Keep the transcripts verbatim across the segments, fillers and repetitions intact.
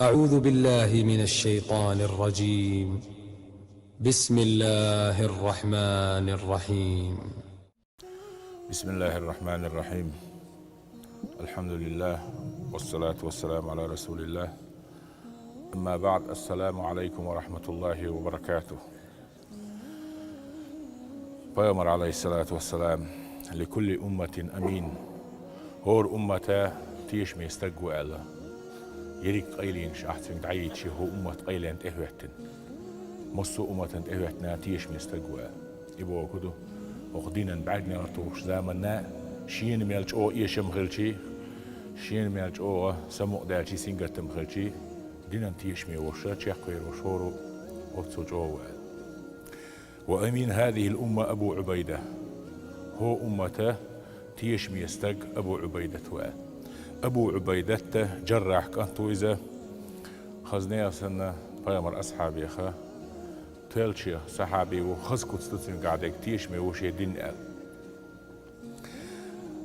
أعوذ بالله من الشيطان الرجيم. بسم الله الرحمن الرحيم. بسم الله الرحمن الرحيم. الحمد لله، والصلاة والسلام على رسول الله. أما بعد، السلام عليكم ورحمة الله وبركاته. Пайхамар, عليه الصلاة والسلام: «لكل أمة أمين». ХӀора уммата тешаме стаг ва аьлла. Ерриг къайленаш ахь цуьнга дӀайийцича, хӀара уммат къайлен тӀе хӀоьттина. Массо а умматан тӀе хӀоьттина тешаме стаг ва аьлла. И бохург ду, хӀокху динан бӀаьргнегӀар тухуш заманна шена мел чӀогӀа эшам хилчий, шена мел чӀогӀа самукъадаьлчий, сингаттам хилчий, динан тешаме волуш, чекхвер волуш хӀора оццул чӀогӀа ву аьлла. «وأمين هذه الأمة أبو عبيدة». ХӀокху уммата тешаме стаг Абу Ӏубайдат ву аьлла. Абу Ӏубайдат Джаррахь кӀант ву иза. Хаза нехан санна, пайхамар асхьабех тоьллачех сахьаби ву, хаза куц ду цуьнгахь дерг, тешаме ву шен динна аьлла.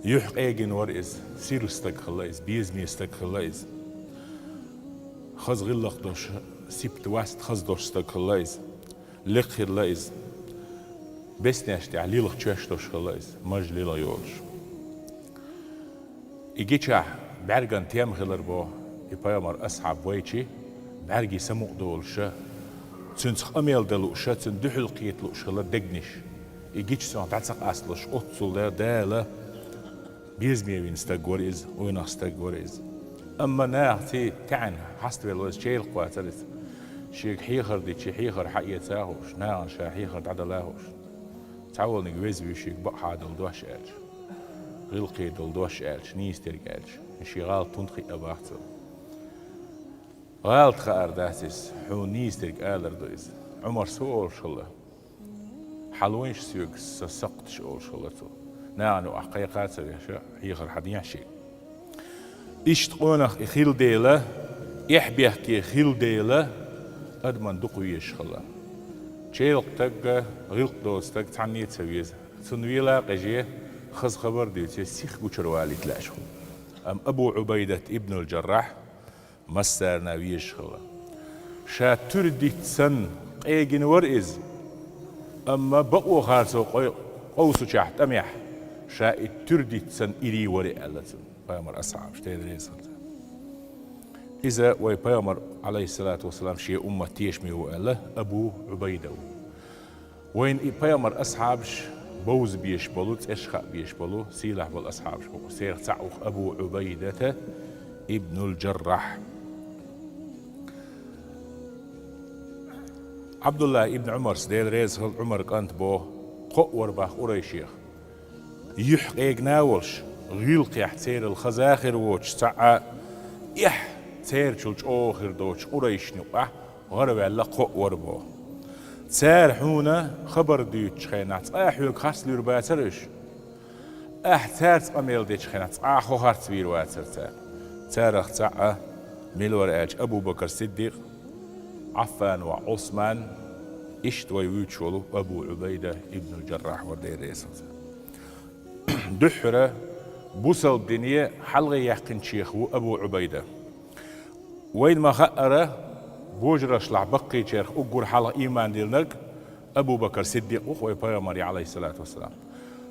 Юьхь къегина вара иза, сирла стаг хилла иза, безаме стаг хилла иза. Хаза гӀиллакх долуш, сибат, васт хаза долуш стаг хилла иза. Лекха хилла иза. Беснеш тӀехь лилха чоьш долуш хилла иза, маж лилха йолуш. И гичахь бӀаьрган тем хилар боху, и пайхамар асхьаб вайчи, бӀаьргий самукъадолуша, цуьнца къамел дан лууша, цуьнан дуьхьал кхета лууш хилла дегнаш. И гича цунах дӀа ца къасталуш, оццул Дала безаме вина стаг вара иза, къонах стаг вара иза. Амма нахаца таьӀна хьаставелла вара иза, чайлакх вацара иза. Шега хьехар дичи, хьехар хьаэца а хууш, нахана ша хьехар дӀадала а хууш. Цхьаволниг веза вуьйш, шега бакъахьа долу дош аьлча, гӀиллакхе долу дош аьлча, нийса дерг аьлча, шен гӀалат хӀунда хиъна боху цо. ГӀалат хаар дац иза, хьуна нийса дерг алар ду иза. Ӏумарс хӀун олуш хилла? Хьалойша соьга, сан сакхташ, олуш хилла цо. Нахана юкъахь кхайкха а ца веш, хьехар хьадехьа шега. Иштта къонах и хилла дела, эхь-бехке хилла дела, адаман дукха везаш хилла. Чайлакх стаг а, гӀиллакх доцу стаг а цхьанне а ца веза. Цунна вела а къеже, хаза хабар а дуьйцуьйтуш, сиха гучура валийта лаьаш хилла. Амма Абу Ӏубайдат ибнул Джаррахь массарна а везаш хилла. Ша туьра дитта санна къегина вара иза, амма бакъо харцо къой-, къовсучехь тӀамехь, ша и туьра дитта санна ирий вара аьлла цунна пайхамар асхьабаш, Дела реза хилла царна. Иза вай пайхамар, Ӏалайхиссалату вассалам, шен уммат тешаме ву аьлла Абу Ӏубайда ву. Вайна и пайхамар асхьабаш бовза безаш болу, цӀераш хаа безаш болу, сийлахь болу асхьабаш бу. Церах цхьаъ ву Абу Ӏубайдата ибнул Джаррахь. Ӏабдуллахь ибн Ӏумарс, Дела реза хилла, Ӏумар кӀант боху, кхоъ вара боху къурайшех. Юьхь къегина а волуш, гӀиллакхехь церал хаза а хир воцуш, цхьа а эхь церачул чӀогӀа хир доцуш, къурайшна юкъахь гӀараваьлла кхоъ вара боху. Цара хьуна хабар дуьйцучу хенахь цкъа а хьоьга харц луьйр бацара уьш. Ахьа цаьрца къамел дечу хенахь цкъа а хьо харц вийр вацара цара. Царах цхьаъ а мила вара аьлча, Абу Бакр Сиддикъ, Ӏаффан воӀ Ӏусман, иштта вай вуьйцуш волу Абу Ӏубайда ибнул Джаррахь вара, Дела реза хилла цунна. Дуьххьара бусалба дине хьалхе яьккхинчех ву Абу Ӏубайда. Вайна ма-хаъара, божарашлахь баккхийчарах уггар хьалха ийман диллинарг Абу Бакр Сиддикъ ву вай пайхамаре, Ӏалайхиссалату вассалам.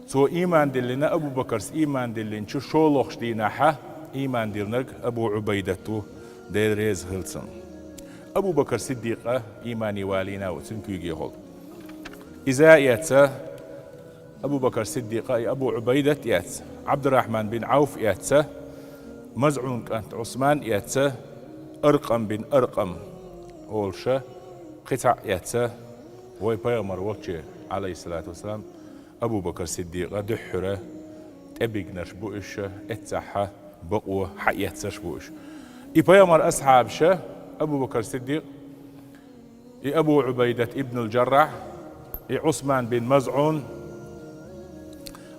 Цо ийман диллина, Абу Бакрс ийман диллинчу шолгӀачу дийнахьа ийман диллинарг Абу Ӏубайдат ву, Дела реза хилла цунна. Абу Бакр Сиддикъ а иймане валийна ву, цуьнан куьйгехула. Иза а эцна, Абу Бакр Сиддикъ а, и Абу Ӏубайдат а эцна, Ӏабдуррахьман бин Ӏавф а эцна, МазӀун кӀант Ӏусман а эцна, Аркъам бин Аркъам олуша, кхин цхьаъ а эцна, вай пайхамар волче, Ӏалайхиссалату вассалам, Абу Бакр Сиддикъа дуьххьара тӀебигнарш бу уьш, эццахьа бакъо хьаэцнарш бу уьш. И пайхамар асхьабаша, Абу Бакр Сиддикъ, и Абу Ӏубайдат ибнул Джаррахь, и Ӏусман бин МазӀун,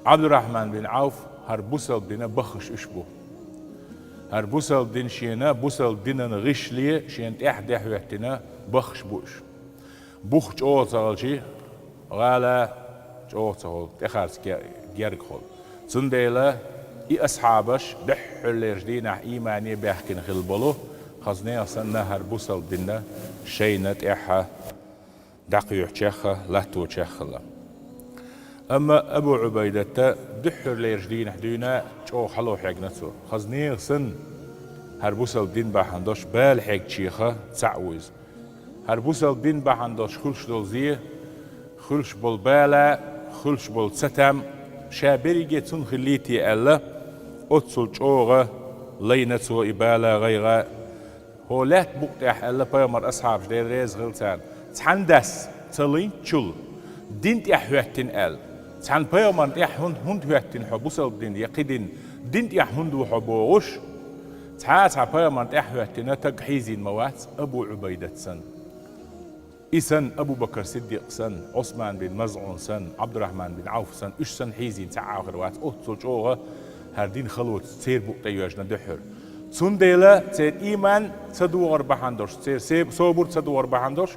Ӏабдуррахьман бин Ӏавф, хӀара бусалба дина баххаш уьш бу. ХӀара бусалба дина шена, бусалба динан гӀишле шена тӀехь де хӀоьттина баххаш бу уьш. Бух чӀогӀа ца хилчий, гӀала чӀогӀа ца хуьлу, тӀехарца ге-, герга хуьлу. Цундела и асхьабаш дуьххьарлерчу дийнахь иймане баьхкина хилла болу, Хаза нехан санна хӀара бусалба дин шайна тӀехьа дӀакхоьхьучех а, латточех а хилла. Амма Абу Ӏубайдата дуьххьарлерчу дийнахь дуьйна чӀогӀа хьало хьегна цо. Хаза нехан санна хӀара бусалба дин бахьана долуш бала хьегначех цхьаъ ву иза. ХӀара бусалба дин бахьана долуш хуьлуш долу зе, хуьлуш болу бала, хуьлуш болу цатам ша берриге цунна хиллий те аьлла, оццул чӀогӀа лайна цо и бала, гӀайгӀа. ХӀокху лаьтта букъа тӀехь аьлла пайхамаран асхьабаш, Дела реза хила царна, цхьана дас ца лайначул дин тӀехь хӀоьттина аьлла. Цхьана пайхамарна тӀехь хӀун-, хӀунда хӀоьттина хьо бусалба дин я кхин дин, дин тӀехь хӀунда ву хьо бохуш, цхьа а цхьа пайхамарна тӀехь хӀоьттина стаг хьийзийна ма вац Абу Ӏубайдат санна. И санна, Абу Бакр Сиддикъ санна, Ӏусман бин МазӀун санна, Ӏабдурахьман бин Ӏауф санна, уьш санна хьийзийна цхьа а хир вац, оццул чӀогӀа хӀара дин халоца церан букъа тӀе йоьжна дуьххьара. Цундела церан ийман ца догӀар бахьана долуш, церан се-, собар ца догӀар бахьана долуш,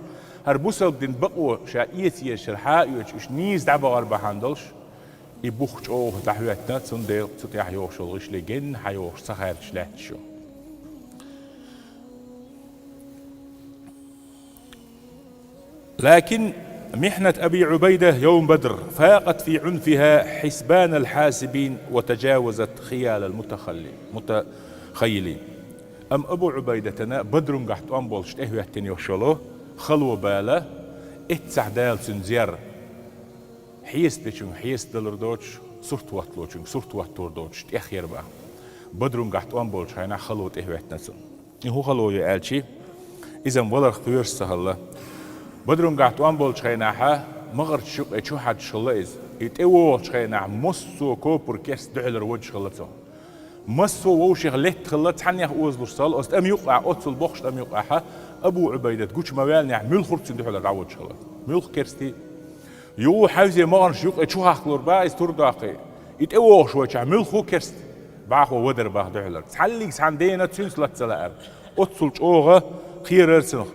хӀара бусалба дин бакъо ша эца езачуьра хьа а оьцуш, уьш нийса дӀабахар бахьана долуш, и бух чӀогӀа дӀахӀоьттина, цундела цу тӀехь йогӀуш йолу гӀишле генна хьан йогӀуш ца хаьрчаш лаьтташ ю. لكن محنة أبي عبيدة يوم بدر فاقت في عنفها حسبان الحاسبين وتجاوزت خيال المتخلي-، المتخيلين. Амма Абу Ӏубайдатана Бадрунгахь тӀом болчу тӀехӀоьттина йолуш йолу хало, бала, эццахь Дала цуьнан зер хьесап дечуьнга хьесап далур доцуш, сурт хӀотталочуьнга сурт хӀоттор доцуш тӀехъяр бан. Бадрунгахь тӀом болчу хенахь хало тӀехӀоьттина цунна. И хӀун хало ю аьлчи, иза-м валарх кхоьруш ца хилла. Бадрунгахь тӀом болчу хенахьа, магӀарчу юкъе чу хьаьжча хилла иза. И тӀевогӀучу хенахь массо а копар, керст дуьхьалара водуш хилла цо. Массо а вовшех летта хилла, цхьаннех озалуш ца хилла, оцу тӀама юккъехь, оццул боккхачу тӀама юккъехьа, Абу Ӏубайдат гучу ма ваьллинехь, муьлхха а цуьнан дуьхьалара дӀаводуш хилла. Муьлхха керстий? Юха хьаьвзе магӀарчу юкъе чу хахкалур бан иза тур даккхий. И тӀевогӀуш вайчахь муьлхха а керст бӀахо вадар бах дуьхьалара. Цхьаллиг цхьана дена цуьнца лаца ца лаьара. Оццул чӀогӀа кхерара цунах.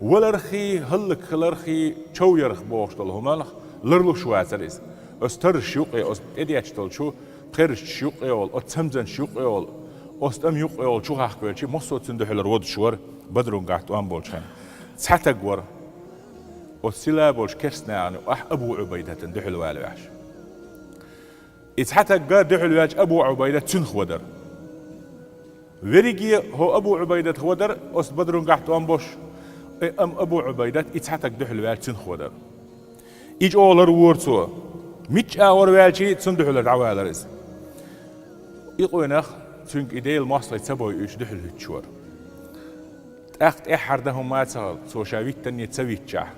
Валархий, хӀаллакьхилархий, чов ярх бохуш долу хӀуманах ларлуш вацара иза. Оцу тарраш юкъе, оцу тӀедетташ долчу пхеррашчаш юкъе волу, оцу цамзанчаш юкъе волу, оцу тӀама юкъе волу чу хахкавелча, массо а цуьнан дуьхьалара водуш вара Бадрунгахь тӀом болчу хенахь. Цхьа стаг вара оцу сила болчу керстанашна юкъахь Абу Ӏубайдатана дуьхьалвала ваьхьаш. И цхьа стаг дуьхьалваьлча, Абу Ӏубайдат цуьнах вадара. Верриге хӀокху Абу Ӏубайдатах вадара оцу Бадрунгахь тӀом болуш, э, амма Абу Ӏубайдат и цхьа стаг дуьхьалваьлча цуьнах вадара. И чӀогӀа ларвора цо. Мичча агӀор ваьлча а цунна дуьхьалара дӀавалара иза. И къонах цуьнга и Делан мостагӀий ца бойуьйтуш дуьхьал хӀуьттуш вара. ТӀаккха тӀаьххьара дан хӀума ма ца хилла, цо ша виттанне ца витчахь,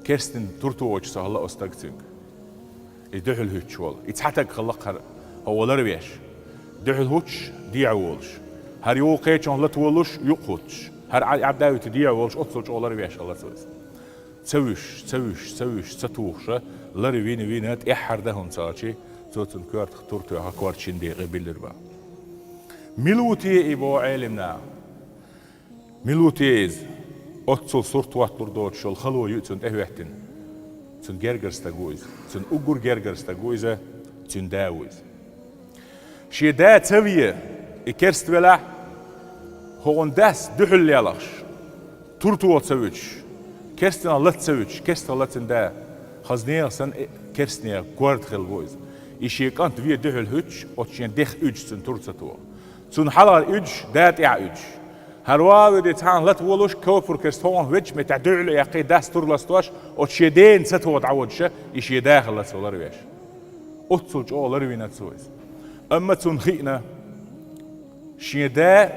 керстан тур тухуш ца хилла оцу стага цуьнга. И дуьхьал хӀуьттуш волу, и цхьа стаг хилла кхара хӀокхо ларвеш. Дуьхьал хӀуттуш, дехьа волуш. ХӀара юха кхечунах лата волуш, юкъа хӀуттуш. ХӀара Ӏа-, Ӏабдавита дехьа волуш, оццул чӀогӀа ларвеш хилла цо иза. Ца вуьш, ца вуьш, ца вуьш, ца тухуша, ларвина, вина, тӀаьххьара дан хӀума ца хилча, цо цунна коьртах тур тоьхна, корта шина декъе биллира бан. Мила ву те и, боху Ӏелам наха? Мила ву те иза? Оццул сурт хӀотталур доцуш йолу хало ю цунна тӀехӀоьттина. Цуьнан гергара стаг ву иза. Цуьнан уггар гергара стаг ву иза. Цуьнан да ву иза. Шен да ца ве, и керста велахь, хӀокхуьнан дас дуьхьал лелхаш, тур тоха ца вуьтуш, керстанах лата ца вуьтуш, керстанах лата цуьнан да, хаза нехан санна, э, керстанех корта хилла ву иза. И шен кӀант ве дуьхьал хӀуьттуш, оцу шен дех уьдуш цуьнан тур ца тоха. Цунна хьалхара уьдуш, да тӀехь уьдуш. ХӀара ван а вуьди цхьаьна лата волуш, копар, керста хӀокхунах веддачу меттехь дуьхьал а яьккхий, дас тур ластош, оцу шен дена ца тоха дӀаводуша, и шен да хилла цо ларвеш. Оццул чӀогӀа ларвина цо иза. Амма цунна хиъна, шен да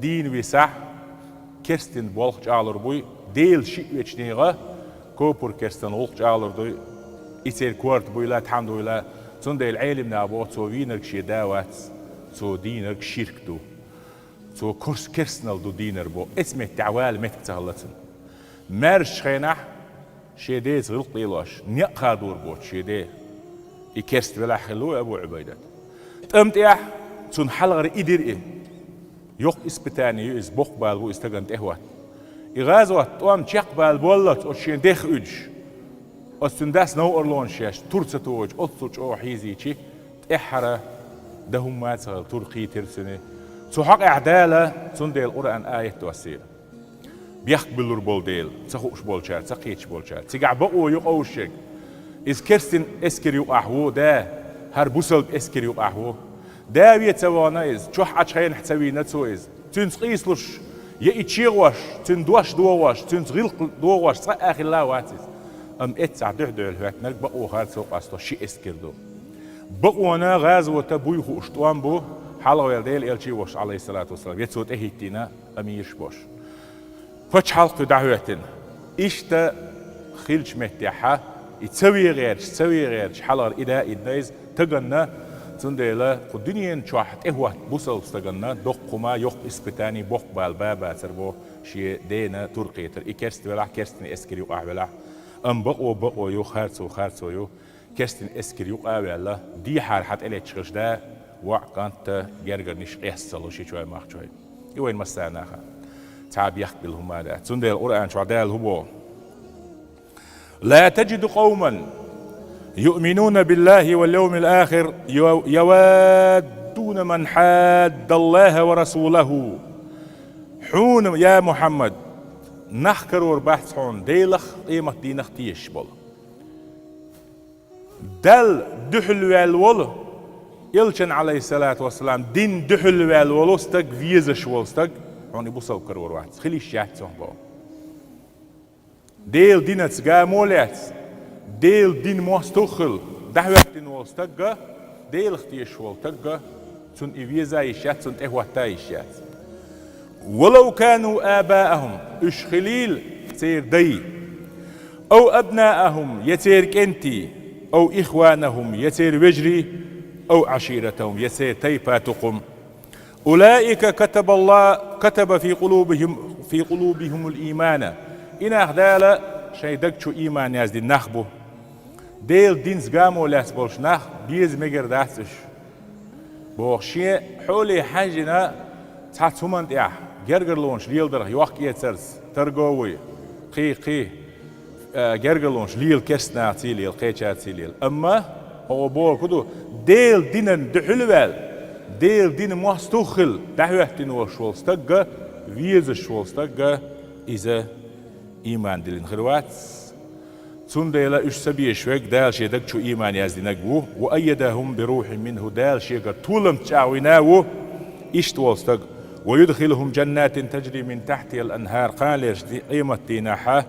дийна висахь, керстан болх чӀагӀлур буй, Делан шиъ вечу нехан копар, керстан гӀуллакх чӀагӀлур дуй, и церан корта буйла, тхьамда вуйла, цундела Ӏелам наха боху, цо вийнарг шен да вац, цо дийнарг ширк ду. Цо курс керстанал ду дийнар боху, эцу меттехь вала меттиг ца хилла цуьнан. Маьршачу хенахь шен деца гӀиллакх лелош, некъ хадор боцу шен де. И керста велахь хилла ву Абу Ӏубайдат. ТӀам тӀехь цунна хьалхара и дира и. Йоккха испытание ю иза, боккха бала бу иза стагана тӀехӀотту. И гӀазот, тӀом чекхбала боллалц оцу шен дех уьдуш, оцу цуьнан дас новкъарлонаш еш, тур ца тухуш, оццул чӀогӀа хьийзийчи, тӀаьххьара дан хӀума ма ца хилла, тур кхийтира цуьнан. Цу хьакъехь Дала цундела Къуръан аят доссийра. Бехк буьллур болу дела, ца хууш болчара, ца кхеташ болчара. Цигахь бакъо ю къовсуш ерг. Иза керстин эскар юкъахь ву, да, хӀара бусалба эскар юкъахь ву. Да вен ца вахана иза, чохь Ӏачу хенахь ца вийна цо иза. Цуьнца къийсалуш, я и чегӀош, цуьнан дош догӀош, цуьнца гӀиллакх догӀош цкъа а хилла вац иза. Амма эццахь дуьхь-дуьхьал хӀоьттинарг бакъо харцо къасто ши эскар ду. Бакъонан гӀазота буй хууш тӀом бу, хьалхаваьлла Делан элчий волуш, Ӏалайхиссалату вассалам, я цо тӀехӀиттийна амираш болуш. Пачхьалкх кхуьнан дӀахӀоьттина. Иштта хиллачу меттехьа, и ца вен гӀерташ, ца вен гӀерташ, хьалхара и да а идна иза, стаганна, цундела кху дуьнен чохь тӀехӀотта бусалба стаганна доккха хӀума, йоккха испытани, боккха бала бан бацар боху шен дена тур кхетар. И керста велахь, керстан эскар юкъахь велахь, амма бакъо бакъо ю, харцо харцо ю. Керстан эскар юкъа а ваьлла, дехьара хьан тӀелетташ хилча да, воӀ, кӀант, гергарниш къеста ца луш, ши чой, мах чой. И вайн массарна а хаьа. Цхьа бехк билла хӀума а дац. Цундела Къуръан чохь Дала хӀун боху: «لا تجد قوما يؤمنون بالله واليوم الآخر يو- يوادون من حاد الله ورسوله». Хьуна, я Мухьаммад, нах карор бац хьуна Делах, къематдийнах тешаш болу. Далла дуьхьал ваьлла волу, элчан, Ӏалайхиссалату вассалам, дин дуьхьал ваьлла волу стаг, везаш волу стаг, хьуна и бусалба карор вац, хила йиш яц цунах боху. Делан динаца гамо а лаьцна, Делан дин мостагӀа а хилла, дӀахӀоьттина волу стагга, Делах тешаш волу стагга, цунна и веза а йиш яц, цунна тӀехӀотта а йиш яц. «ولو كانوا آباءهم», уьш хилийла церан дай, «أو أبناءهم», я церан кӀентий, «أو إخوانهم», я церан вежарий, «أو عشيرتهم», я церан тайпа-тукхум. «أولئك كتب الله، كتب في قلوبهم، في قلوبهم الإيمان». И нах Дала шайн даг чу ийман яздина нах бу. Делан динца гамо лаьцна болчу нах беза мегар дац уьш. Боху, шен хьоле хьаьжжина цхьацца хӀуманна тӀехь гергарлонаш леладарх йохка-эцарца, торговый, кхин, кхин, а, гергарлонаш лела керстанашций лела, кхечарций лела. Амма хьо бохург ду, Делан динан дуьхьал ваьлла, Делан дин мостагӀа хилла, дӀахӀоьттина волуш волу стагга, везаш волу стагга иза ийман диллина хир вац. Цундела уьш ца безаш верг Дала шен даг чу ийман яздинарг ву, «وأيدهم بروح منه», Дала шегара толамца чӀагӀвина а ву, иштта волу стаг, «ويدخلهم جنات تجري من تحتها الأنهار», кханалерчу ди-, къематдийнахьа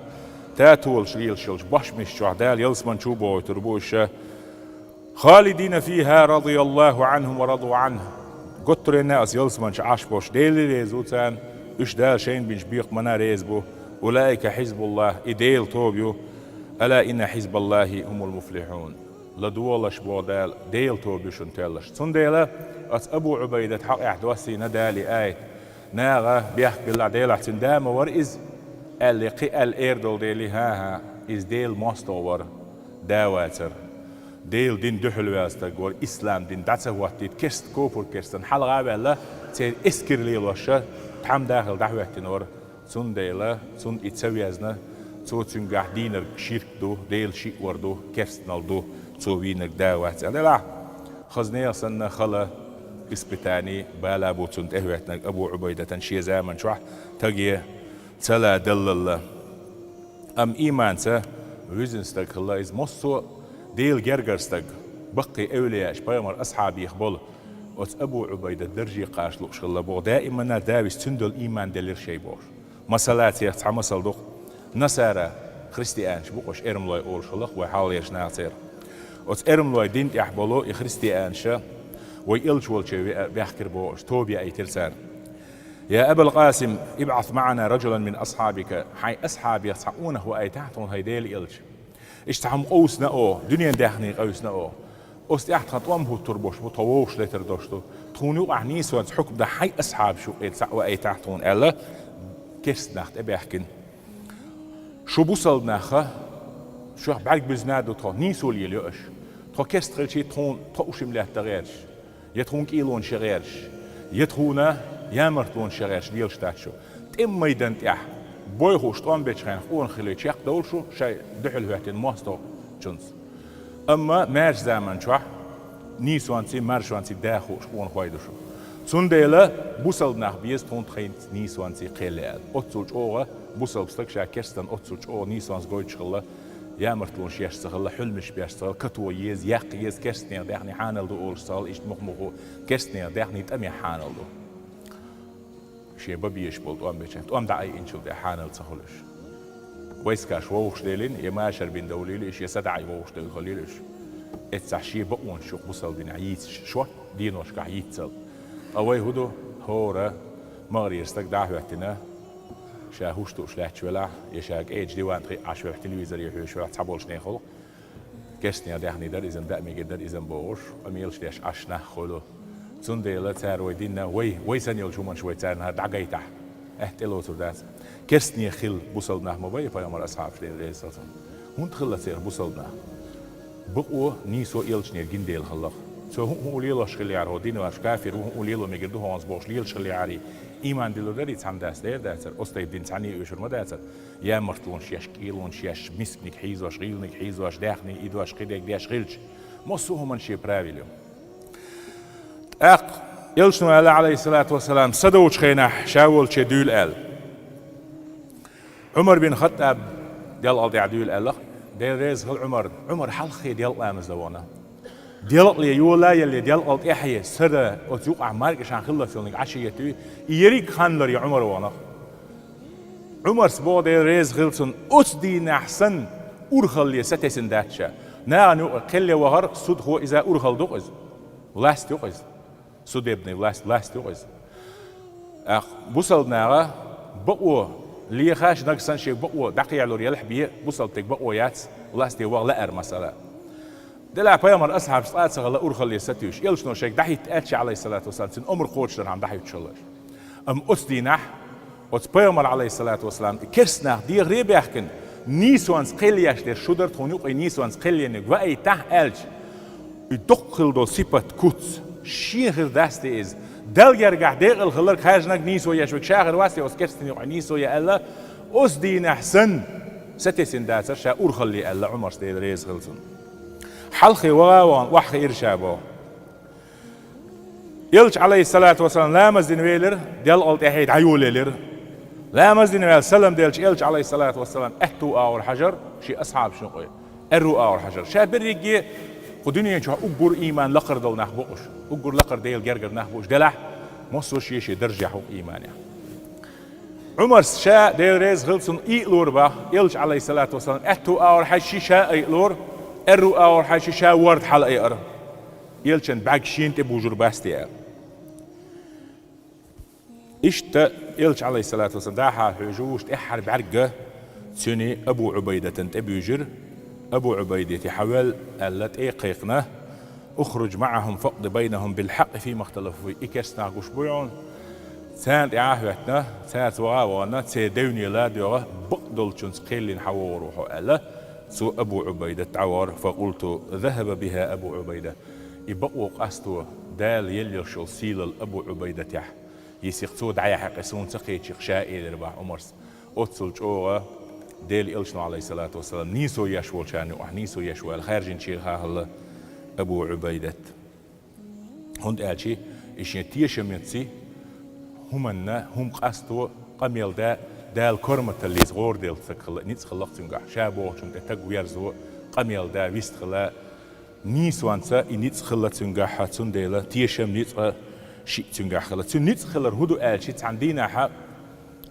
татолаш лелаш йолчу бошмаш чохь Дала ялсамани чу а бохуьйтур бу уьш, «خالدين فيها رضي الله عنهم ورضوا عنه». Готтаренна а аса ялсамани чу Ӏаш болуш, Дела реза ву царна, уьш Дала шайна бинчу бекхамна а реза бу. «أولئك حزب الله», и Делан тоба ю. «ألا إن حزب الله هم المفلحون». ЛадогӀалаш, боху Дала, Делан тоба ю шуна тоьлларш. Цундела оцу Абу Ӏубайдат хьакъехь доссийна Дала и аят. Наха бехк билла, Делахь цуьнан да ма вара иза, аьлла, кхин аьлла эр долу дели, хӀан-хӀа, иза Делан мостагӀа вара, да вацара. Делан дин дуьхьал ваьлла стаг вара, ислам дин дӀа ца хӀоттийта, керста, копур-керстан хьалха а ваьлла, церан эскар лелоша, тхьамда а хилла дӀахӀоьттина вара. Цундела цунна и ца везна, цо цуьнгахь дийнарг ширк ду, Дела шиъ вар ду, керстанал ду, цо вийнарг да вац аьлла делахь. Хаза нехан санна хала, испытани, бала бу цунна тӀехӀоьттинарг Абу Ӏубайдатан шен заман чохь, таге ца ладаллалла. Амма ийманца вуьззина стаг хилла иза, массо а Делан гергара стаг, баккхий эвлияаш, пайхамар асхьабех болу, оцу Абу Ӏубайдат дарже кхача лууш хилла боху, даиманна а Давис цуьнан долу ийман делира шайн бохуш. Масала, церах цхьа масал ду-кх. Насара, христианаш бу-кх уьш, эрмалой олуш хилла-кх вай хьалхалерчу наха церан. Оцу эрмалой дин тӀехь болу и христианаша вай элча волче ве-, ваьхкира бохуш, тоба яийтира цара. «يا أبا القاسم، ابعث معنا رجلا من أصحابك». Хьайн асхьабех цхьа къонах ваийтахьа тхуна, хӀай Делан элча. Иштта хьан къовсана оха, дуьнен даьхни къевсина оха. Оцу тӀехь тхан тӀом хӀуттур болуш бу, тхо вовшах летар долуш ду. Тхуна юкъахь нийсонца хьукм дан хьайн асхьабаш юкъера цхьаъ ваийтахьа тхуна аьлла, керста нах тӀебаьхкина. Шу бусалба наха, шух бӀаьрг буьзна а ду тхо, нийсо лелайо аша. Тхо керста хилчий тхуна, тхо ушим лаьтта гӀерташ. Я тхуна кӀийлонаш ян гӀерташ, я тхуна ямартлонаш ян гӀерташ лелаш дац шу. ТӀеман майдан тӀехь бой хууш тӀом бечу хенахь къонах хилий чекхдовлу шу шайн дуьхьал хӀоьттина мостагӀчунца. Амма маьрша заман чохь нийсонций, маршонций да хууш къонахой ду шу. Цундела бусалба нах беза тхона тхайн нийсонций кхел яьлла. Оццул чӀогӀа бусалба стаг ша керстан оццул чӀогӀа нийсонца гойтуш хилла, ямартлонаш еш ца хилла, хьуьлмаш беш ца хилла, катоха еза, яккха еза, керстанех даьхний хьанал ду олуш ца хилла, иштта мух-муху керстанех даьхний тӀамех хьанал ду. Шен бан безаш болу тӀом беча, тӀом дӀаайинчул тӀаьхьа хьанал ца хуьлуш. Войскаш вовшахделина, я машар бина довлийла уьш, я садаӀа вовшахделла хуьлийла уьш. Эццахь шен бакъонаш чу бусалба динехь йийцаш шо, деношкахь йиццал. Ткъа вай хӀун ду? ХӀора магӀарера стаг дӀа а хӀоьттина, ша хӀуш тууш лаьтташ велахь, я ша кӀеда диван тӀе Ӏаш велахь, телевизоре хьоьжуш велахь, цхьаболчу нехан гӀуллакх. Керстанех даьхний дара иза, даа мегар дара иза бохуш, къамелаш деш Ӏаш нах хуьлу. Цундела цара вай динна, вай, вай санна йолчу хӀуманаш вай царна хӀара дӀагайтахь, аьтта тӀелоцур дац. Керстанех хилла бусалба нах ма бай пайхамаран асхьабаш, Дела реза хила царна. ХӀунда хилла церан бусалба нах? Бакъо, нийсо элчанера гина дела хилла-кх. Цо хӀун а, хӀун а лелош хиллехьара, хӀо динан ваша кафир ву, хӀун а лело мегар ду хьуна бохуш лелаш хиллехьара, ийман диллур дарий цхьана дас? Дера дацара, оцу тайпа дин цхьаьна а оьшур ма дацара. Ямартлонаш еш, кӀелонаш еш, мисканиг хьийзош, гӀийланиг хьийзош, даьхний идош, кхидерг деш хилча, массо а хӀуманна шен правила ю. ТӀаккха элчано аьлла, Ӏалайхиссалату вассалам, са долчу хенахь ша волче дуьйла аьлла. Ӏумар бин Хаттаб делкъал тӀехь дуьйла аьлла. Дела реза хила Ӏумар. Ӏумар хьалххе делкъа ламаз дан вахана. Делкъале йола а елле, делкъал тӀаьхье сара оцу юкъахь маркӀашан хиллалц йолниг Ӏаш а етуьй, и ерриг хан лар я Ӏумар вахана. Ӏумарс боху, Дела реза хила цунна, оцу дийнахь санна урхалле сатесна дац ша. Нахана юкъа кхелле вахар судхо иза урхалла ду-кх иза. Власть ю-кх иза. Судебный власть, власть ю-кх иза. ТӀаккха бусалба наха бакъо лехаш, нагахь санна шега бакъо дӀакхехьалур елахь бен, бусалба стеган бакъо яц, власте ваха лаьара масала. Делахь пайхамаран асхьабаш цкъа а ца хилла урхалле сатуьйсуш, элчано шайга дӀахӀитта аьлча, Ӏалайхиссалату вассалам, цуьнан омра кхочушдархьама дӀахӀуьттуш хилла уьш. Амма оцу дийнахь, оцу пайхамар, Ӏалайхиссалату вассалам, и керста нах дехаре а баьхкина, нийсонца кхел еш дерш шу дара, тхуна юкъе нийсонца кхел ениг ваийтахь аьлча, и доккха хилла долу сипат, куц, шен хир дац те иза? Далла гергахь декъала хилларг, хаьржинарг, нийсо еш верг ша хир вац те оцу керстанийн юкъахь нийсо ян аьлла, оцу дийнахь санна сатесна дацара ша урхалле аьлла Ӏумарс, Дела реза хила цунна. Хьалххе ваха а вахана, охьахиира ша боху. Элча, Ӏалайхиссалату вассалам, ламаз дина велира, делкъал тӀаьхье дӀайолаелира. Ламаз дина ваьлла салам делча, Элча, Ӏалайхиссалату вассалам, аьтту агӀор хьажара шен асхьабашна юкъе, аьрру агӀор хьажара. Ша берриге кху дуьнен чохь уггар ийман лакхара долу нах бу уьш, уггар лакхара Делан гергара нах бу уьш, делахь массо а шен-шен даржехь ву ийманехь. Ӏумарс ша, Дела реза хила цунна, айалора боху, Элча, Ӏалайхиссалату вассалам, аьтту агӀор хьаьжча ша айалора, аьрру агӀор хьаьжча ша ворда хьала айара. Элчан бӀаьрг шена тӀе бужур бац те аьлла. Иштта Элча, Ӏалайхиссалату вассалам, дахьа хьуьжуш тӀаьххьара бӀаьрг цуьнан Абу Ӏубайдатан тӀе буьйжира. Абу Ӏубайдате хьавел аьлла, тӀе а кхайкхина: «Ухруж маӀахум факъди байнахум билхьакъи фима ихталафу фийхи». И керста нах гуш буй хьуна? Царна тӀе а хӀоьттина, цаьрца ваха а вахана, церан девне ла а доьгӀа, бакъдолчунца кхел йина хьавогӀур ву хьо аьлла, цо Абу Ӏубайдат дӀавахара. Факъулту: «Захаба биха Абу Ӏубайда». И бакъо къасто Дала елла йолуш йолу сийлалла Абу Ӏубайдатехь йисихь, цо дӀаяхьа кхин суна ца кхечи-кх ша, элира боху Ӏумарс. Оццул чӀогӀа Делан Элчано, Ӏалайхиссалату вассалам, нийсо еш волчарна юкъахь нийсо еш ву аьлла хаьржинчех а хилла Абу Ӏубайдат. ХӀунда аьлча и шен тешамца хӀуманна, хӀума къасто, къамел да, Дала корматаллица гӀораделла стаг хилла, ницкъ хилла-кх цуьнгахь. Ша бохучунна тӀе стаг верзо, къамел да, вистхила, нийсонца и ницкъ хилла цуьнгахь, цундела тешам, ницкъ а, шиъ цуьнгахь хилла. Цуьнан ницкъ хилар хӀун ду аьлча, цхьана дийнахьа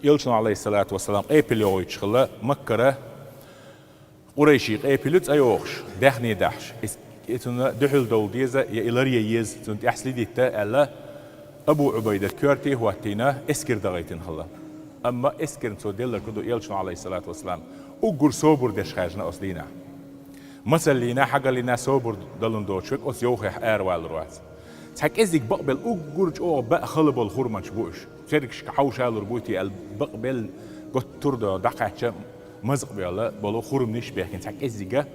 Элчано, Ӏалайхиссалату вассалам, къепил йохуьйтуш хилла Маккара, къурайшийн къепил ю цӀа йохуш, даьхне дахьаш. Иза, и цунна дуьхьал довла деза, я и ларъян еза, цунна тӀехь следить дан аьлла, Абу Ӏубайдат коьрте а хӀоттийна, эскар дахийтина хилла. Амма эскарна цо делларг хӀун ду, Элчано, Ӏалайхиссалату вассалам, уггар собар деш хаьржина оцу дийнахь. Мацаллина, хьагаллина собар далун доцуш верг оцу йовхехь аравалур вац. Цхьа кӀеззиг бакъбелла уггар чӀогӀа баа хала болу хурманаш бу уьш. Цергашка хьовшалур буй те аьлла, бакъбелла готтур до дӀакхаьчча, мазкъабевлла болу хурманаш бехкина цхьа кӀеззига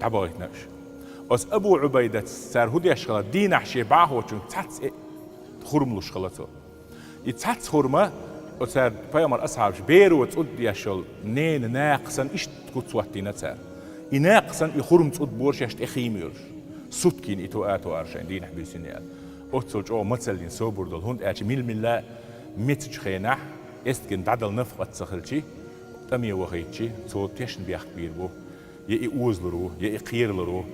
дӀабахийтина уьш. Оцу Абу Ӏубайдатца цара хӀун деш хилла, дийнахь шен бӀахочуьнга цхьацца э-, хурма луш хилла цо. И цхьацца хурма, оцара пайхамар асхьабаш беро цӀу деш йолу ненан накха санна иштта куц хӀоттийна цара. И накха санна и хурма цӀу дебора шаьш тӀе хийма йолуш. Суткина и тоа а тоара шайн дийнахь буьйсина аьлла. Оццул чӀогӀа мацаллин собар долу, хӀунда аьлча мила-мила мецачу хенахь, эстагана дӀадала нафакъат ца хилчи, тӀаме вахийтчи, цо тешнабехк бийр бу. Я и озалур ву, я и кхералур ву.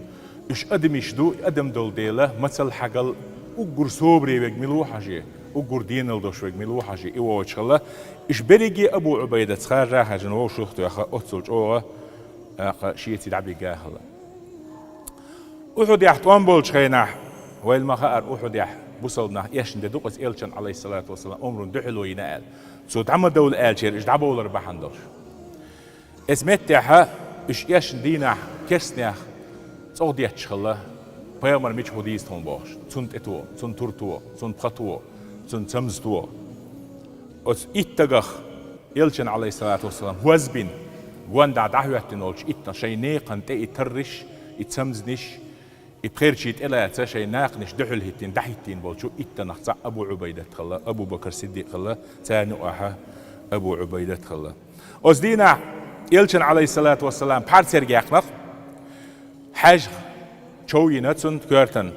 Уьш адамаш ду, адам долу дела, мацалла хьагал, уггар собаре верг мила ву хьажий, уггар денал долуш верг мила ву хьажий, и воцуш хилла. Уьш берриге Абу Ӏубайдатца харжа а хаьржина вовшах а тоьхна, оццул чӀогӀа, тӀаккха шеца дӀабигна а хилла. Ухьудехь тӀом болчу хенахь, вайна ма-хаъара, Ухьудехь бусалба нах эшна де ду-кх иза элчан, Ӏалайхиссалату вассалам, омран дуьхьало йина аьлла. Цо дӀа ма довла аьллачеран уьш дӀабовлар бахьана долуш. Эцу меттехь уьш эшна дийнахь керстанех цӀогӀа детташ хилла, пайхамар мичахь ву дийца тхуна бохуш, цунна тӀето, цунна турто, цунна пхато, цунна цамзато. Оцу итт стагах элчан, Ӏалайхиссалату вассалам, хӀоз бина, гонаха дӀахӀоьттина волчу иттанах шайн некхан тӀе и тарриш, и цамзанаш, и пхерчий тӀелаца шайн накханаш дуьхьал хӀиттина, дӀахӀиттийна болчу иттанах цхьаъ Абу Ӏубайдат хилла, Абу Бакар Сиддикъ хилла, царна юкъахь Абу Ӏубайдат хилла. Оцу дийнахь элчан, Ӏалайхиссалату вассалам, пхьар церга яьккхина-кх, хьаьжах чов йина цунна коьртана.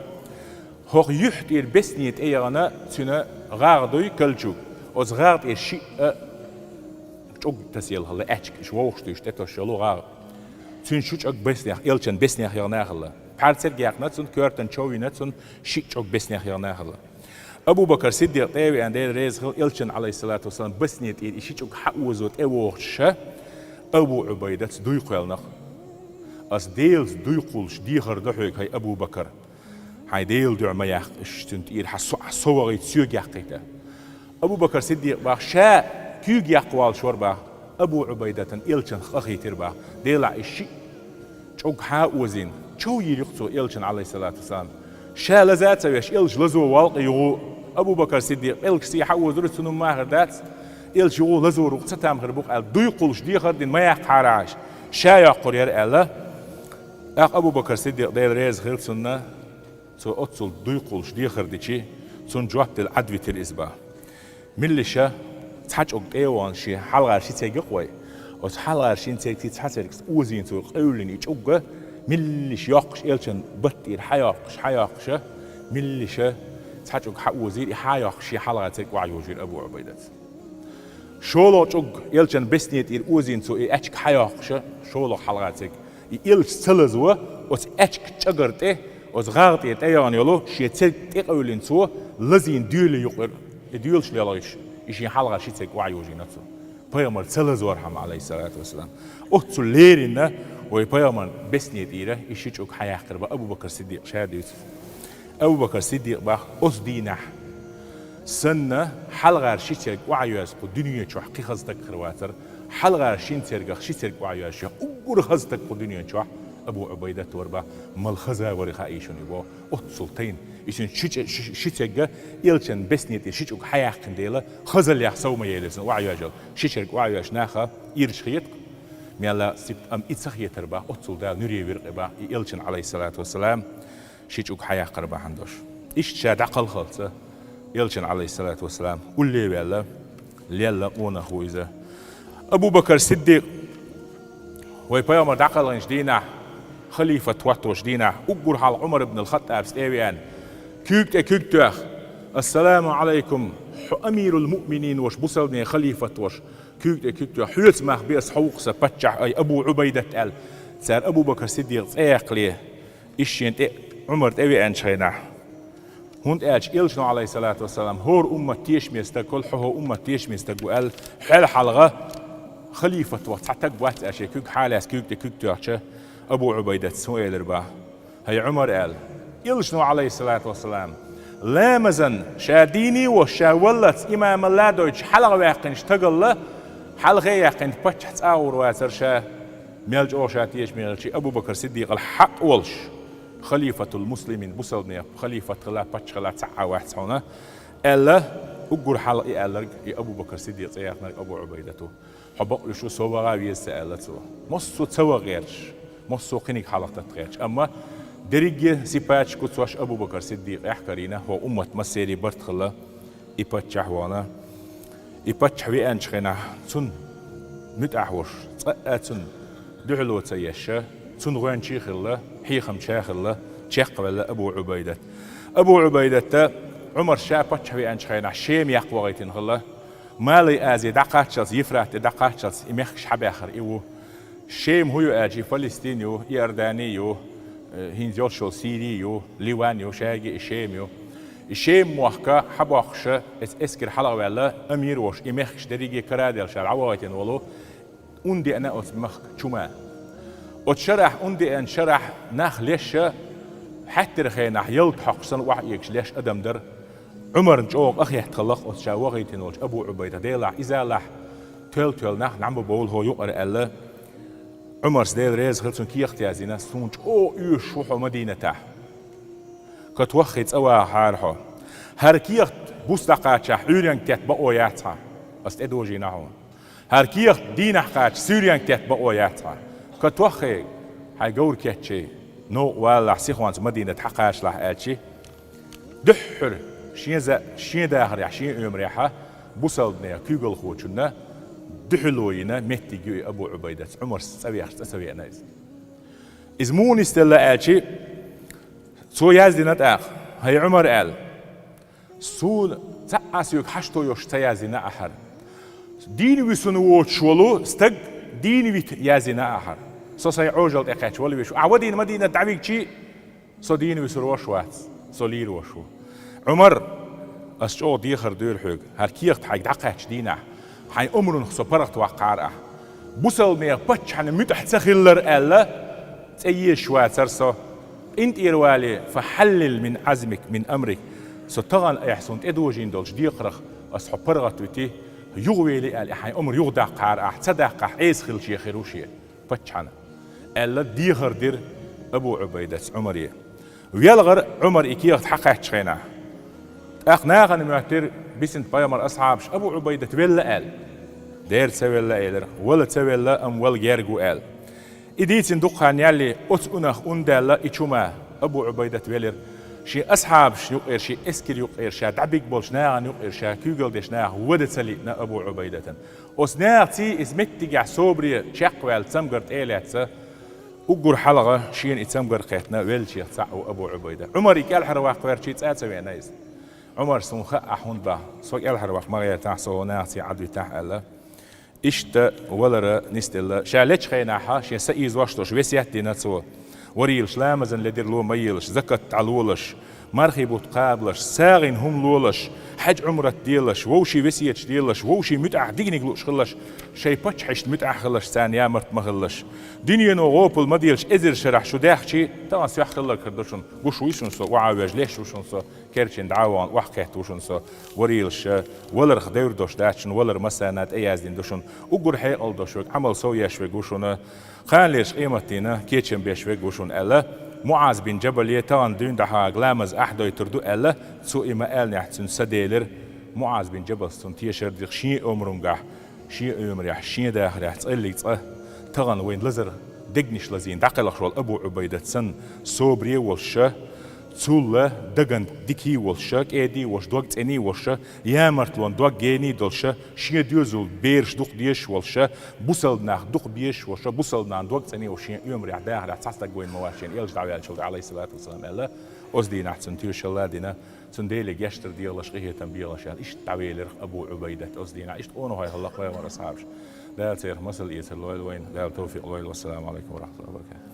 ХӀокху юьхь тӀера бесне тӀе яхана цуьнан гӀагӀ дуй, калчуг. Оцу гӀагӀ тӀера шиъ а чӀуг тасаелла хилла, аьчка, уьш вовшахтуьйсуш тӀетосуш йолу гӀагӀ. Цуьнан ши чӀуг беснех, элчан беснех яхана а хилла. Пхьар церга яьккхина цунна, коьртана чов йина цунна, шиъ чӀуг беснех яхана а хилла. Абу Бакар Сиддикъ тӀе а веана, Дела реза хила, элчан, Ӏалайхиссалату вассалам, беснетӀера и ши чӀуг хьаозо тӀевогӀучуша, Абу Ӏубайдатца дуй кхоьллина-кх: «Ас Делаца дуй кхуллуш дехар до хьоьга, хӀай Абу Бакар. Хьайн Делан дуьхьа ма яккха уьш, цуьнан тӀера хьан со, со вахийта, соьга яккхийта». Абу Бакар Сиддикъ бах, ша куьйга яккха воллуш вара бах, Абу Ӏубайдатан элчанах къахийтира бах. Делахь и шиъ чӀуг хьан а озийна, чов йийр ю-кх цо элчан, Ӏалайхиссалату вассалам. Ша лаза а ца веш, элча лазо воллу-кх юха. Абу Бакар Сиддикъ пӀелгаш сий хьаозура, цунна хӀумма а хир дац, элча юха лазор ву-кх, цатам хир бу-кх аьлла, дуй кхуллуш дехар дина ма яккхахьара хьайша, ша йоккхур яра аьлла. ТӀаккха Абу Бакар Сиддикъ, Дела реза хила цунна, цо оццул дуй кхуллуш дехар дичи, цунна жоп дала Ӏад витира иза бах. Милла иша цхьа чӀуг тӀе а вахана, шен хьалхара ши церг йоккху вай. Оцу хьалхара шина цергаций цхьа цергас озийна цо къевллина и чӀугга, милла иша йоккхуш, элчан баттӀера хьайоккхуш, хьайоккхуша, милла иша цхьа чӀуг хьаозийра, и хьайоккхуш шен хьалхара церг охьайожийра Абу Ӏубайдатца. ШолгӀа чӀуг элчан беснетӀера озийна цо и аьчка хьайоккхуша, шолгӀа хьалхара церг. И элча ца лазо, оцу аьчка чӀагар тӀе, оцу гӀагӀ тӀера тӀеяхана йолу шен церг тӀекъевлина цо, лазийна доьлий юкъара, и доьлаш лелхийша, и шен хьалхара ши церг охьайожийна цо. Пайхамар ца лазорхьама, Ӏалайхиссалату вассалам. Оццул леррина вай пайхамаран беснетӀера и ши чӀуг хьаяккхира бах, Абу Бакар Сиддикъ ша дуьйцу. Абу Бакар Сиддикъ бах, оцу дийнахь санна, хьалхара ши церг охьайоьзна кху дуьне чохь кхин хаза стаг хир вацара, хьалхара шина цергах ши церг охьайоьзначех уггар хаза стаг кху дуьне чохь Абу Ӏубайдат вара бах, мала хаза вара хаий шуна и боху, оццул тайна. И шин ши, ши, ши церга элчан беснетӀера ши чӀуг хьаяьккхина дела, хазаллех сов ма елира цунна охьайоьжал. Ши церг охьайоьжна наха ирча хета-кх, мелла сибат, амма и ца хетара бах, оццул Дала нуьре вира-кх и бах, и элчан, Ӏалайхиссалату вассалам, ши чӀуг хьаяьккхира бахьана долуш. Иштта ша дӀакхалхалца, элчан, Ӏалайхиссалату вассалам, улле а ваьлла, лелла къонах ву иза. Абу Бакар Сиддикъ, вай пайхамар дӀакхалхинчу дийнахь, халифат хӀотточу дийнахь, уггар хьалха Ӏумар ибн ал-ХаттӀабца тӀе а веана, куьйга тӀе куьг тоьхна: «Ассаламу Ӏалайкум, хьо амирул-муъминин волуш, бусалбанийн халифат волуш». Куьйга тӀе куьг тоьхна: «Хьоьца мах бу аса, хьо ву-кх сан паччахь, ай Абу Ӏубайдат», аьлла, цара Абу Бакар Сиддикъ цӀе яьккхале, иза шена тӀе Ӏумар тӀе а веанчу хенахь. ХӀунда аьлча элчано, Ӏалайхиссалату вассалам, хӀора уммат тешаме стаг хуьлу, хьо хӀокху уммат тешаме стаг ву аьлла, хьалхалха халифат ваха цхьа стаг вац аьлла, шен куьг хьалаьцна куьйга тӀе куьг тоьхча, Абу Ӏубайдатца хӀун элира бах: «ХӀай Ӏумар», аьлла, элчано, Ӏалайхиссалату вассалам, ламазан, ша дийне а волуш, ша валлалц имамалла а дойтуш, хьалхаваьккхинчу стагалла, хьалхе а яьккхинчу паччахь цӀа а гӀур вацара ша, мел чӀогӀа ша тешаме хилча а, Абу Бакар Сиддикъал хьакъ волуш, халифатул-муслимин, бусалбанех халифат хила, паччахь хила цхьа а вац хьуна, аьлла, уггар хьалха и аьлларг, и Абу Бакар Сиддикъ цӀе яьккхинарг Абу Ӏубайдат ву. Хьо бакъ луьйш ву, со ваха веза ца аьлла цо. Массо а ца ваха гӀерташ, массо а кхиниг хьалха татта гӀерташ. Амма дерриге а сипаташ, куцаш Абу Бакар Сиддикъехь карийна, хӀокху уммат массеран барт хилла и паччахь вахана. И паччахь веанчу хенахь, цунна муьтӀахь волуш, цкъа а цунна дуьхьало ца еш, цунна гӀоьнчий а хилла, хьехамча а хилла, чекхваьлла Абу Ӏубайдат. Абу Ӏубайдатта Ӏумар ша паччахь веанчу хенахь Шема яккха вахийтина хилла. Малай Ази дӀакхаччалц, Ефрат тӀе дӀакхаччалц и мехкаш хьабаьхар и ву. Шема хӀун ю аьлча, и Фалестин ю, Иордани ю, э, хӀинца йолуш йолу Сири ю, Ливан ю, шайги и Шема ю. И Шема мохка хьабоккхуша, эс-, эскар хьалха ваьлла, амир вош, и мехкаш дерриге караделла ша дӀавахийтина волу, ун деана оцу махка чума. Оцу шарахь, ун деана шарахь нах леша, хьаьттира хенахь ялта хьокхуш санна охьаэгаш леш адам дара. Ӏумарна чӀогӀа къахетта хилла оцу ша вахийтина волчу Абу Ӏубайда, делахь иза лахь, тоьл-тоьл нах нӀаьма бовла хӀо юкъара аьлла. Ӏумарс, Дела реза хила цунна, кехат яздина: «Суна чӀогӀа оьшуш ву хьо Мадинатахь. Катоххий, цӀа вахахьара хьо. ХӀара кехат буса дӀакхачахь, Ӏуьйренга тетта бакъо яц хьан. Ас тӀедожийна хьуна. ХӀара кехат дийнахь кхача, суьйренга тетта бакъо яц хьан. Катоххий, хьайн говр кеччий, новкъа валалахь, сихонца Мадинат хьакхачалахь», аьлчи, дуьххьара шен за-, шен дахарехь, шен оьмарехьа бусалбанех куьйгалхочунна дуьхьало йина меттиг ю и Абу Ӏубайдаца. Ӏумарс цӀа вехаш цӀа ца веана иза. Иза муха нисделла аьлчи, цо яздина тӀаккха: «ХӀай Ӏумар, — аьлла, — суна цхьа а соьга хьашто йолуш ца яздина ахьара. Дийна вуьсур воцуш волу стаг дийна вита яздина ахьара. Со сайн Ӏожалла тӀекхаьчна вала веш ву. Ахь вадийна Мадинат дӀавигчи, со дийна вуьсур вош вац, со лийр вош ву. Ӏумар, ас чӀогӀа дехар дуьйр хьоьга, хӀара кехат хьайга дӀакхаьчча дийнахь, хьайн омранах со паргӀатваккхахьара ахь. Бусалбанех паччахьна муьтӀахь ца хилар аьлла, цӀе езаш вацара со. КъинтӀера вале, фахьаллил мин Ӏазмик, мин амрик. Со тахана ахь суна тӀедожийна долчу декхарах ас хьо паргӀатвити, юхавели аьлла, и хьайн омра юхадаккхахьара ахь, ца даккхахь, Ӏеса хилча хир ву шен паччахьна», — аьлла, дехар дира Абу Ӏубайдаца Ӏумаре. Велхара Ӏумар и кехат хьакхаьччу хенахь. ТӀаккха нахана моьттира бисинт пайхамар асхьабаш Абу Ӏубайдат велла аьлла. «Дера ца велла», — элира, «вала ца велла, амма вала герга ву», — аьлла. И дийцина дукха хан яьлли, оцу унах ун даьлла и чума Абу Ӏубайдат велира. Шен асхьабашна юкъера, шен эскар юкъера, ша дӀабиг болчу нахана юкъера, ша куьйгалла деш нахах вада ца лиъна Абу Ӏубайдатан. Оцу нахаций иза меттигехь собаре чекхваьлла, цамгар тӀе а лаьцна, уггар хьалха шена и цамгар кхеттина веллачех цхьаъ ву Абу Ӏубайда. Ӏумар и кӀелхьарваккха верчий, цӀа а ца веана иза. Ӏумар, суна хаьа ахь хӀунда боху, со кӀелхьарваккха ма гӀертахь, со хӀокху нахаций Ӏадвитахь аьлла. Иштта валара нисделла. Ша лечу хенахьа, шен са ийзош долуш весет а дина цо. Варийлаш ламазан ледира ло ма елаш, закат дӀалолаш, мархий бутт кхабалаш, сагӀина хӀума лолаш, хьаьж-Ӏумрат делаш, вовшийн весеташ делаш, вовшийн муьтӀахь диканиг лууш хилалаш, шайн паччахьашна муьтӀахь хилалаш, царна ямарт ма хилалаш. Дуьнено гӀопал ма делаш, эзар шарахь шу даьхчий, тахана сох хилларг хир ду шуна, гуш вуй шуна со, охьа а воьжна леш ву шуна со, керчина дӀа а вахана, охьакхетта ву шуна со, варийлаша, валарх девр долуш дац шуна, валар массарна тӀеяздина ду шуна, уггар хьекъал долуш верг, Ӏамал сов еш верг ву шуна, кханалерчу къематдийнан кечам беш верг ву шуна аьлла, МуӀаз бин Джабале тахана дуьйна дӀахьа ламаз ахь дойтур ду аьлла, цо и ма-аьллинехь цуьнан са делира, МуӀаз бин Джабалс цунна тешар дира шен омрунгахь, шен оьмарехь, шен дахарехь цкъа а лиъча цкъа, тахана вайн лазар дегнаш лазийна дӀакхелхаш волу Абу Ӏубайдат санна, собаре а волуша, цул а дагна дикий а волуша, кӀедий а волуш, дог цӀений а волуша, ямартлонан дог гений а долуша, шен доьзал бераш дукха дезаш а волуша, бусалба нах дукха безаш а волуша, бусалба нахана дог цӀений а волуш, шен оьмарехь, дахарехь цхьа стаг вайна ма вац шена, элча дӀаваьллачул тӀаьхьа, Ӏалайхиссалату вассалам, аьлла, оцу дийнахь цунна тоьшалла а дина, цунна Деле гечдар дехалаш, къинхетам бехалаш аьлла, иштта дӀавелира Абу Ӏубайдат оцу дийнахь. Иштта къонахой хилла пайхамар асхьабаш. Дала церан масал эцар лойла вайна, Дала тавфикъ лойла. Вассаламу Ӏалайкум ва рахматуллахи ва баракатух.